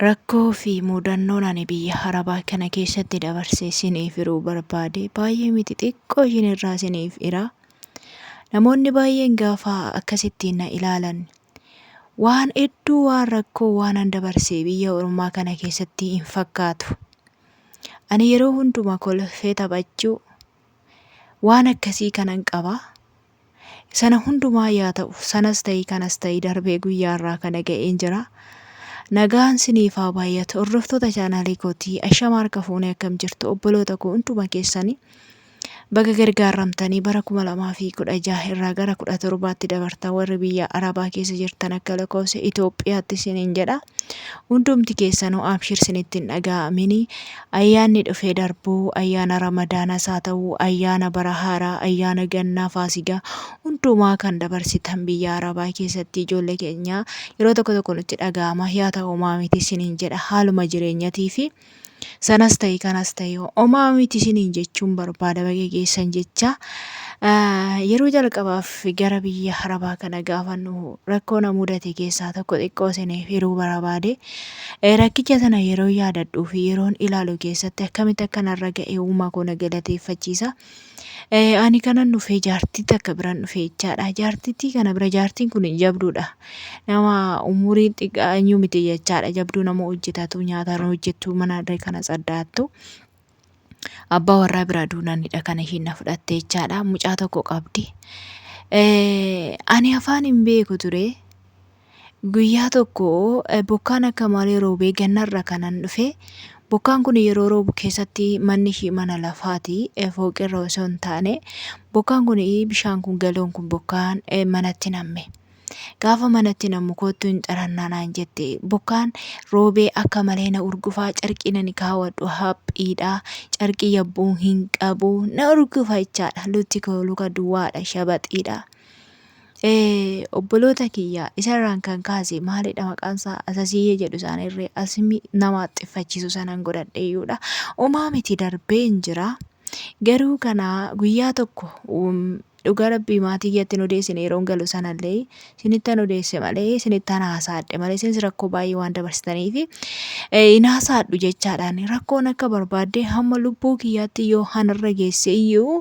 Rakkoo fi mudannoon ani biyya Arabaa kana keessatti dabarse isiniif hiruu barbaade baay'ee miti xiqqoo ishiin irraa isiniif hira. Namoonni baay'een gaafa akkasittiin na ilaalan waan hedduu waan rakkoo waan an dabarse biyya ormaa kana keessatti hin fakkaatu. Ani yeroo hunduma kolfee taphachuu waan akkasii kanan qaba. Sana hundumaa yaa ta'u, sanas ta'i kanas ta'i darbee guyyaa irraa kana ga'een jira. Nagaan siniif haa baay'atu. Hordoftoota chaanaalii kootii ashama harka fuunee akkam jirtu obboloota koo hunduma keessanii baga gargaaramtanii bara 2016 irraa gara 17tti dabartan warri biyya Arabaa keessa jirtan akka lakkoofsa Itoophiyaatti isiniin jedha. Hundumti keessanuu abshir sinitti hin dhaga'amini. Ayyaanni dhufee darbu, ayyaana Ramadaanas haa ta'u, ayyaana bara haaraa, ayyaana gannaa, faasigaa hundumaa kan dabarsitan biyya Arabaa keessatti ijoollee keenya yeroo tokko tokko nutti dhaga'ama. Yaa ta'u homaa miti isiniin jedha haaluma jireenyatii fi sanas ta'e kanas ta'e homaa miti isiniin jechuun barbaada baga geessan jecha. Yeroo jalqabaaf gara biyya Arabaa kana gaafa nu rakkoo na mudate keessaa tokko xiqqoo isiniif hiruu barbaade. Rakkicha sana yeroo yaadadhuu fi yeroon ilaalu keessatti akkamitti akka narra ga'e uumaa koo na galateeffachiisa. Ani kanan dhufe jaartii takka biran dhufe jechaadha. Jaartittii kana bira jaartiin kun jabduudha. Nama umurii xiqqaa eenyu miti jechaadha. Jabduu nama hojjetatu nyaata hojjettu mana kana saddaattu. Abbaa warraa biraa duunanidha kan ishiin na fudhatte jechaadha. Mucaa tokko qabdi. Ani afaan hin beeku ture. Guyyaa tokko bokkaan akka malee roobee gannarra kanan dhufe. Bokkaan kun yeroo roobu keessatti manni ishii mana lafaati fooqirra osoo hin taane bokkaan kun bishaan kun galoon kun bokkaan manatti namme. Gaafa manatti nammu koottu hin xarannaa naan jette. Bokkaan roobee akka malee na urgufaa carqii nani kaawwadhu haphiidha. Carqii yabbuu hin qabu na urgufa jechaadha. Lutti koo luka duwwaadha shabaxiidha. Obboloota kiyya isarraan kan kaase maalidha maqaan isaa asasiyyee jedhu isaanirree asmi nama haxxiffachiisu sanan godhadhe iyyuudha. Homaa miti darbee hin jira. Garuu kana guyyaa tokko Dhugaa rabbii maatii kiyyatti hin odeessine yeroon galu sanallee isinittan odeesse malee isinittan haasaadhe malee isinis rakkoo baay'ee waan dabarsitaniif hin haasaadhu jechaadhaan rakkoon akka barbaadde hamma lubbuu kiyyaatti yoo hanarra geesse iyyuu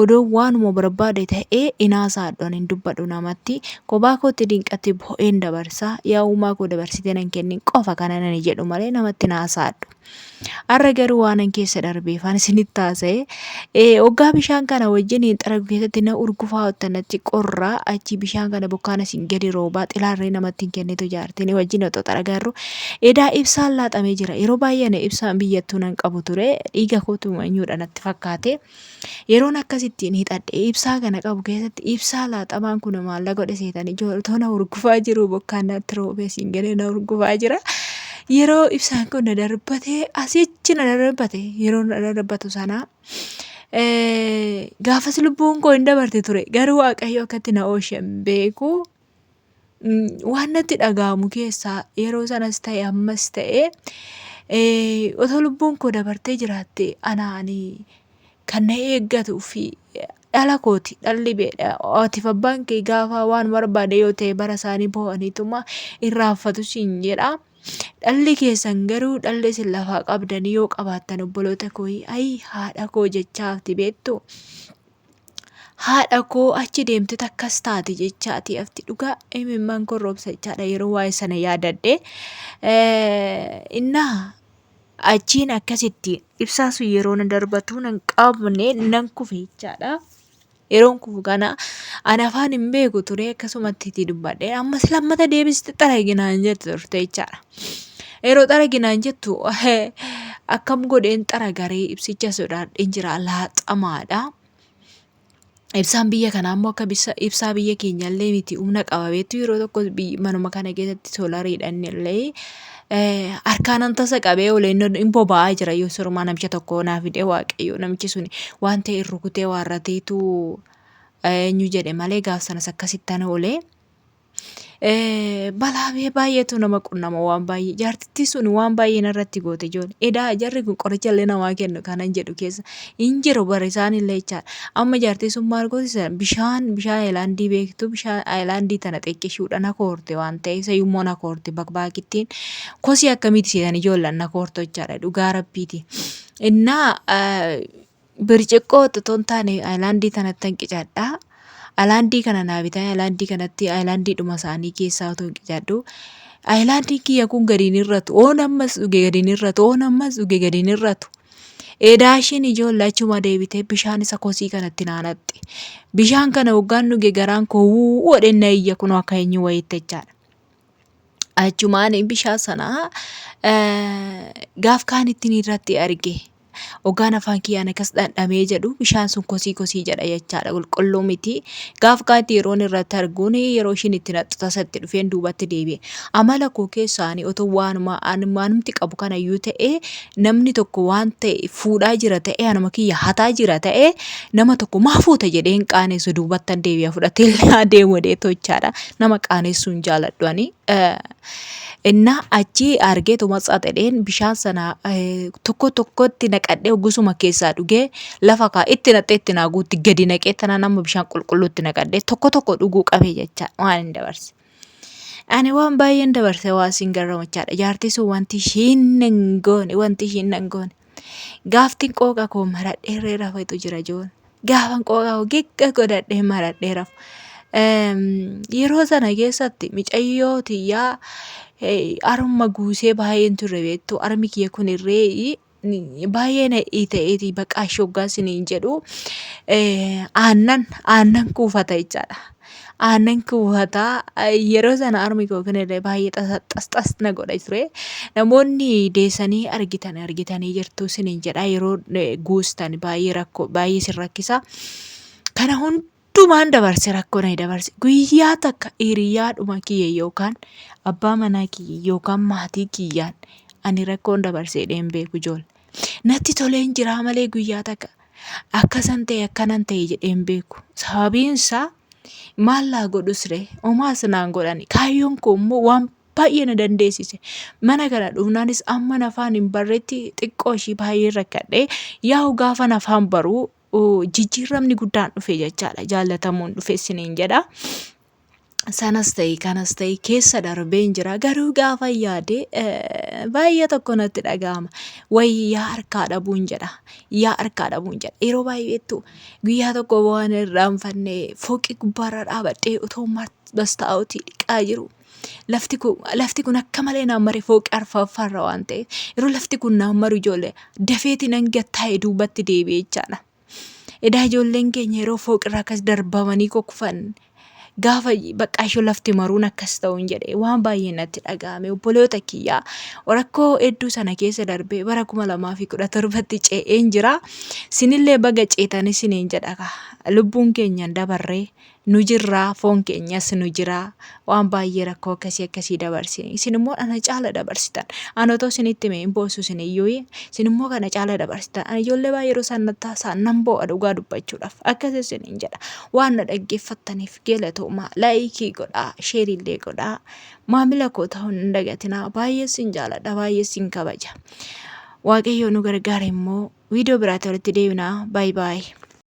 odoo waanuma barbaade ta'ee hin haasaadhu ani hin dubbadhu namatti kophaa kootti dinqatti bo'een dabarsa yaa uumaa koo dabarsitee nan kennin qofa kana nani jedhu malee namatti hin haasaadhu. Har'a garuu waanan keessa darbeefan isinitti haasa'e. Hoggaa bishaan kana wajjin hin xaragu keessatti na urgufaa ottan natti qorraa achi bishaan kana bokkaan asiin gadi roobaa xilaarree namatti hin kennitu jaartiin wajjin otoo xaragaarru edaa ibsaan laaxamee jira. Yeroo baay'ee ani ibsaan biyyattuu nan qabu ture dhiiga kootu manyuudha natti fakkaate. Yeroon akkasittiin hixadhe ibsaa kana qabu keessatti ibsaa laaxamaan kun maal na godhe seetanii otoo na urgufaa jiru bokkaan natti roobee siin galee na urgufaa jira. Yeroo ibsaan kun na darbate asichi na darbate yeroo na darbatu sana gaafas lubbuun koo hin dabarte ture garuu Waaqayyo akkatti na oolche hin beeku. Waan natti dhaga'amu keessaa yeroo sanas ta'e ammas ta'e otoo lubbuun koo dabartee jiraatte anaani kan na eeggatuu fi dhala kooti dhalli atiif abbaan kee gaafa waan barbaade yoo ta'e bara isaanii boo'aniituma irraanfatu siin jedha. Dhalli keessan garuu dhalli isin lafaa qabdanii yoo qabaattan obboloota koo ayi haadha koo jechaafti beektu. Haadha koo achi deemte takkas taate jechaati hafti dhugaa imimmaan koo roobsa jechaadha yeroo waa'ee sana yaadadhe. Innaa achiin akkasitti ibsaa sun yeroo na darbatu nan qabne nan kufe jechaadha. Yeroon kufu kana ani afaan hin beeku ture akkasumatti itti dubbadhe ammas lammata deebiste xaragi naan jettu turte jechaadha. Yeroo xaragi naan jettu akkam godheen xaragaree ibsicha sodaadheen jira laaxamaadha. Ibsaan biyya kanaa immoo akka ibsaa biyya keenyallee miti humna qaba beektu yeroo tokko manuma kana keessatti soolariidhaan illee harkaanan tasa qabee olee hin boba'aa jira yoo sorumaa namicha tokko naa fidee waaqayyo namichi suni waan ta'e rukutee waarrateetu eenyu jedhe malee gaaf sanas akkasittan oolee. Balaa baay'eetu nama qunnama waan baay'ee. Jaartittii sun waan baay'ee narratti goote ijoollee. Edaa jarri kun qoricha illee namaa kennu kanan jedhu keessa hin jiru bara isaan illee jechaadha. Amma jaartii sun maal gooti bishaan bishaan ayilaandii beektu bishaan ayilaandii tana xiqqishuudha na koorte waan ta'eef isa immoo na koorte bakbaakittiin kosii akkamiiti seetan ijoolleen na koorte jechaadha dhugaa rabbiiti. Innaa Birciqqoo otoo hin taane ayilaandii tanattan qicadha. Ayilaandii kana naa bitanii ayilaandii kanatti ayilaandiidhuma isaanii keessaa otoo hin qicadhu. Ayilaandiin kiyya kun gadi hin hir'atu. Oon ammas dhuge gadi hin hir'atu. Oon ammas dhuge gadi hin hir'atu. Edaa ishiin ijoollee achuma deebitee bishaan isa kosii kanatti naa naqxe. Bishaan kana hoggaan dhuge garaan koo wuu godhee na iyya kunoo akka eenyu wayiitti jechaadha. Achumaan bishaan sana gaaf kaan ittiin irratti arge. Hoggaan afaan kiyyaan akkas dhandhamee jedhu bishaan sun kosii kosii jedha jechaadha qulqulluu miti. Gaaf kaatti yeroon irratti arguun yeroo ishiin itti naqxu tasa itti dhufeen duubatti deebi'e. Amala koo keessaa ani otoo waanuma waanumti qabu kanayyuu ta'e namni tokko waan ta'e fuudhaa jira ta'e anuma kiyya hataa jira ta'e nama tokko maa fuuta jedhee hin qaanessu duubattan deebi'a fudhatee illee adeemu jedhee tochaadha. Nama qaanessuu hin jaaladhu ani. Innaa achi argeetuma tsaxedheen bishaan sana tokko tokkotti naqadhee gusuma keessaa dhugee lafa kaa itti naqxee itti naa guutti gadi naqee tanaan amma bishaan qulqulluutti naqadhee tokko tokko dhuguu qabee jecha waan hin dabarse. Ani waan baay'een dabarse waa siin garramachaadha. Jaartii sun wanti ishiin hin goone wanti ishiin hin goone. Gaaftiin qooqa koo maradhee irree rafetu jira joon. Gaafan qooqa koo gigga godhadhee maradhee rafu. Yeroo sana keessatti micayyoo tiyyaa harma guusee baay'een turre beektu harmi kiyya kun irree baay'ee na ta'eeti baqaa shoggaa isiniin jedhu aannan aannan kuufata jechaadha. Aannan kuufata yeroo sana harmi koo kun illee baay'ee xas xas na godha ture. Namoonni deessanii argitan argitanii jirtu isiniin jedha yeroo guustan baay'ee rakkoo baay'ee isin rakkisa. Kana hundumaan dabarse rakkoo na dabarse guyyaa takka hiriyaadhuma kiyya yookaan abbaa manaa kiyya yookaan maatii kiyyaan ani rakkoon dabarse jedhee hin beeku ijoollee. Natti toleen jiraa malee guyyaa takka akkasan ta'e akkanan ta'e jedhee hin beeku. Sababiin isaa maal laa godhus ree homaas naan godhani kaayyoon koo immoo waan baay'ee na dandeessise. Mana kana dhufnaanis amma afaan hin barretti xiqqoo ishii baay'ee rakkadhe yaa'u gaafan afaan baruu jijjiiramni guddaan dhufe jechaadha. Jaallatamuun dhufe isiniin jedha. Sanas ta'e kanas ta'e keessa darbeen jira. Garuu gaafa yaade baay'ee tokko natti dhaga'ama. Wayii yaa harkaa dhabuun jedha. Yaa harkaa dhabuun jedha. Yeroo baay'eettu guyyaa tokko waan irraanfanne fooqii gubbaarra dhaabadhee otoo mastaa'otii dhiqaa jiru. Lafti kun lafti kun akka malee naan mare fooqii arfaffaarra waan ta'eef yeroo lafti kun naan maru ijoollee dafeeti nan gattaa'e duubatti deebi'e jechaadha. Edaa ijoolleen keenya yeroo fooqirraa akkas darbamanii kukkufan gaafa baqqaa ishoo lafti maruun akkas ta'uun jedhe waan baay'ee natti dhaga'ame obboloota kiyyaa rakkoo hedduu sana keessa darbee bara 2017tti ce'een jira. Sinillee baga ceetanii siniin jedha lubbuun keenya hin dabarree nu jirraa foon keenyas nu jiraa waan baay'ee rakkoo akkasii akkasii dabarsine isin immoo ana caala dabarsitan ana otoo isinitti hime hin boossu isin iyyuu isin immoo kana caala dabarsitan ani ijoollee baay'ee yeroo isaan natti haasa'an nan boo'a dhugaa dubbachuudhaaf akkas isiniin jedha waan na dhaggeeffattaniif galatoomaa laayikii godhaa sheerillee godhaa maamila koo ta'uun hin dagatinaa baay'ee isin jaaladha baay'ee isin kabaja waaqayyo nu gargaara immoo viidiyoo biraatti walitti deebinaa baay baay.